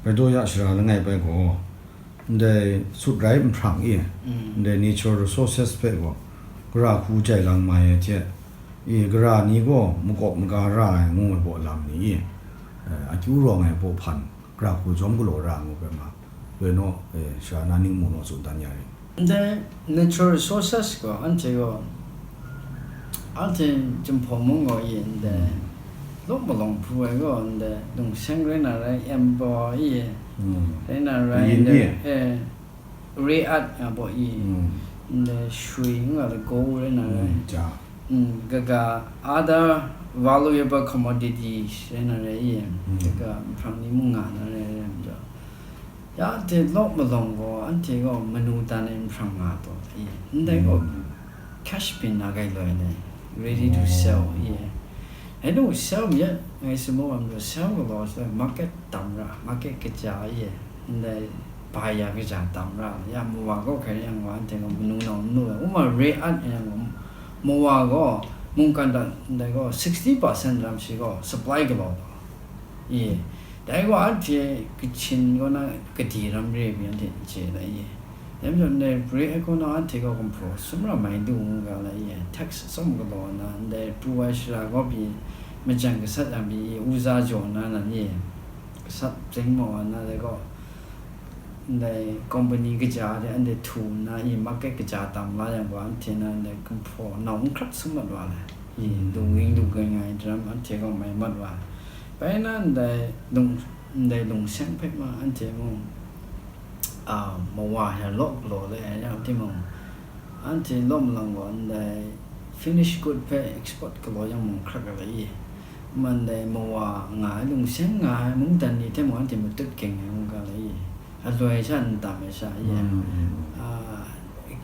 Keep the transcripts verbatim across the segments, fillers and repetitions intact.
Grai daw ya shara langai bai gaw, ndai sut rai nhprang e, ndai natural resources hpe gaw, gara hku jai lang mai ai hte, e, gara ni gaw makawp maga ra ai ngu ai baw lam ni e, e, akyu rawng ai baw hpan, gara hku jawm galaw ra ngu bai ma, bai naw, e, shara na ning mu naw tsun dan ya ring. Ndai natural resources gaw, anhte gaw, anhte Jinghpaw mung gaw, i ndai, law malawng hpu ai gaw, ndai, lungseng rai na rai, amber i, rai na rai, ndai, eh, rare earth nga baw i, ndai, shui nga le, gold rai na rai, mm, kaga, other valuable commodities rai na rai i, kaga, nhprang ni mung nga na rai, rai majaw. Ya anhte law malawng gaw, anhte gaw manu dan ai nhprang nga taw ai, ndai gaw cash bin na gai loi ai, ready to sell ai. Anhte sell myit ngai sumawng ai majaw, sell galaw sai, market tam ra, market kaja ai, ndai buyer kaja tam ra, ya mawa gaw hkrai yang gaw, anhte gaw manu nau n lu ai, uma rare earth yang gaw, mawa gaw mungkan dan ndai gaw sixty percent lam shi gaw supply galaw taw. I, dai gaw anhte Kachin kaw na Kade ram re ai pyi anhte n chye ai, i. Dai majaw, ndai rare earth kaw na anhte gaw gumhpraw sumra mai lu ngu ga ai, i. Tax atsawm galaw na, ndai pru ai shara gaw pyi, majan gasat yang pyi, i, uza jaw na nan, i. Gasat zeng mau ai na, dai gaw, ndai company kaja de anhte htu nna, i, market kaja tam la yang gaw, anhte na ndai gumhpraw nau n hkrat sum mat wa ai, i, lu ging lu ging ai daram anhte gaw mai mat wa ai. Bai na ndai lung, ndai lungseng hpe ma anhte mung, a, mawa hte law galaw le ai yang timung, anhte law malang gaw ndai finish good hpe export galaw yang mung hkrat rai i, man dai mawa nga ai, lungseng nga ai mungdan ni hte mung anhte matut ging ai ngu ga ai i, aloi sha n tam ai sha i, a,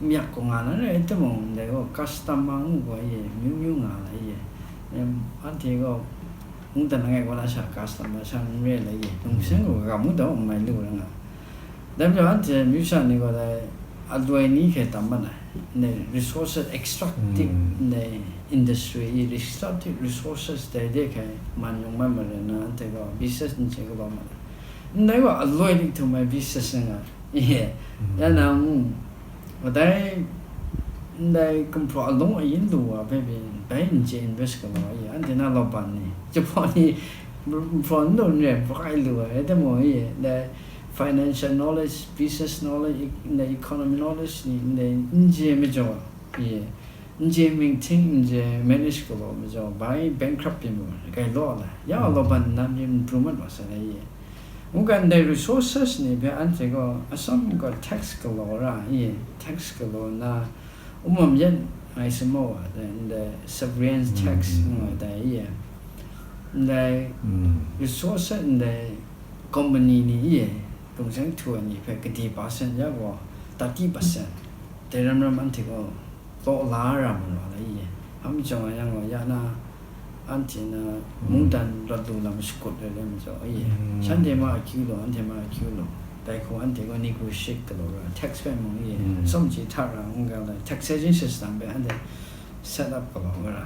myak gaw nga na rai timung, ndai gaw customer ngu gaw i, myu myu nga ai i, em, anhte gaw mungdan langai kaw na sha customer sha n re ai i, lungseng gaw gam ngu daw n mai lu ra nga. Dai majaw, anhte myu sha ni gaw dai aloi ni hkrai tam mat ai, ndai resources extractive, ndai industry i extractive resources dai de hkrai man yawng mat marin na, anhte gaw business n chye kaba mat ai. Ndai gaw aloi dik htum ai business nga, i, ya na, mm, wadai, ndai gumhpraw alung ayin lu wa hpe pyi, bai n chye invest galaw ai, anhte na laban ni, jahpawt ni, gumhpraw n lu n re, brai lu ai, rai timung, i, ndai financial knowledge, business knowledge, i, ndai economy knowledge ni, ndai n chye majaw, i, n chye maintain, n chye manage galaw majaw, bai bankrupt pyi mu, gai law la, ya laban nnan pyi n pru mat wa sai, i. Ngu ga ndai resources ni hpe anhte gaw atsawm gaw tax galaw ra, i, tax galaw nna, um mam yan ngai sumau wa dai, ndai severance tax ngu ai dai, i, ndai resources ndai company ni, i, lungseng htu ai ni hpe kade percent ya gaw, thirty percent, dai ram ram anhte gaw law la ra mu wa ai, i. Hpa majaw nga yang gaw, ya na, anhte na mungdan rawt lu lam shakut ai rai majaw, i. Shanhte ma akyu law, anhte ma akyu law, dai hku anhte gaw negotiate galaw ra, tax hpe mung, i, tsawm chye hta ra, n ga ai taxation system hpe anhte set up galaw ra.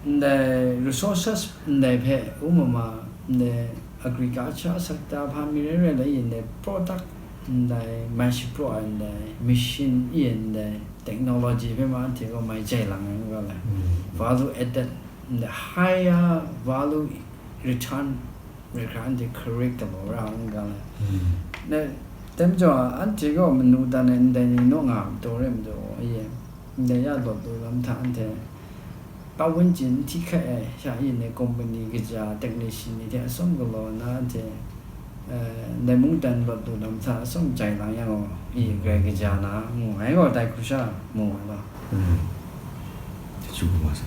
Ndai resources ndai hpe, u ma ma, ndai agriculture sector hpa mi rai rai la, i, ndai product, ndai mai shapraw ai, ndai machine, i, ndai technology hpe ma anhte gaw mai jai lang ai n ga ai. Value added, ndai higher value return rai hkra anhte create galaw ra n ga ai. Ndai, dai majaw, anhte gaw manu dan ai ndai ni naw nga ai majaw rai majaw, i, ndai ya lawt lu lam hta anhte ပတ်ဝန်းကျင် n hti hkai ai, sha i, ndai company kaja, technician ni hte atsawm galaw nna, anhte, eh, ndai mungdan lawt lu lam hta atsawm jai lang yang gaw, i, grai kaja na, ngu ai gaw, dai hku sha mu ai law. Chyeju kaba sa.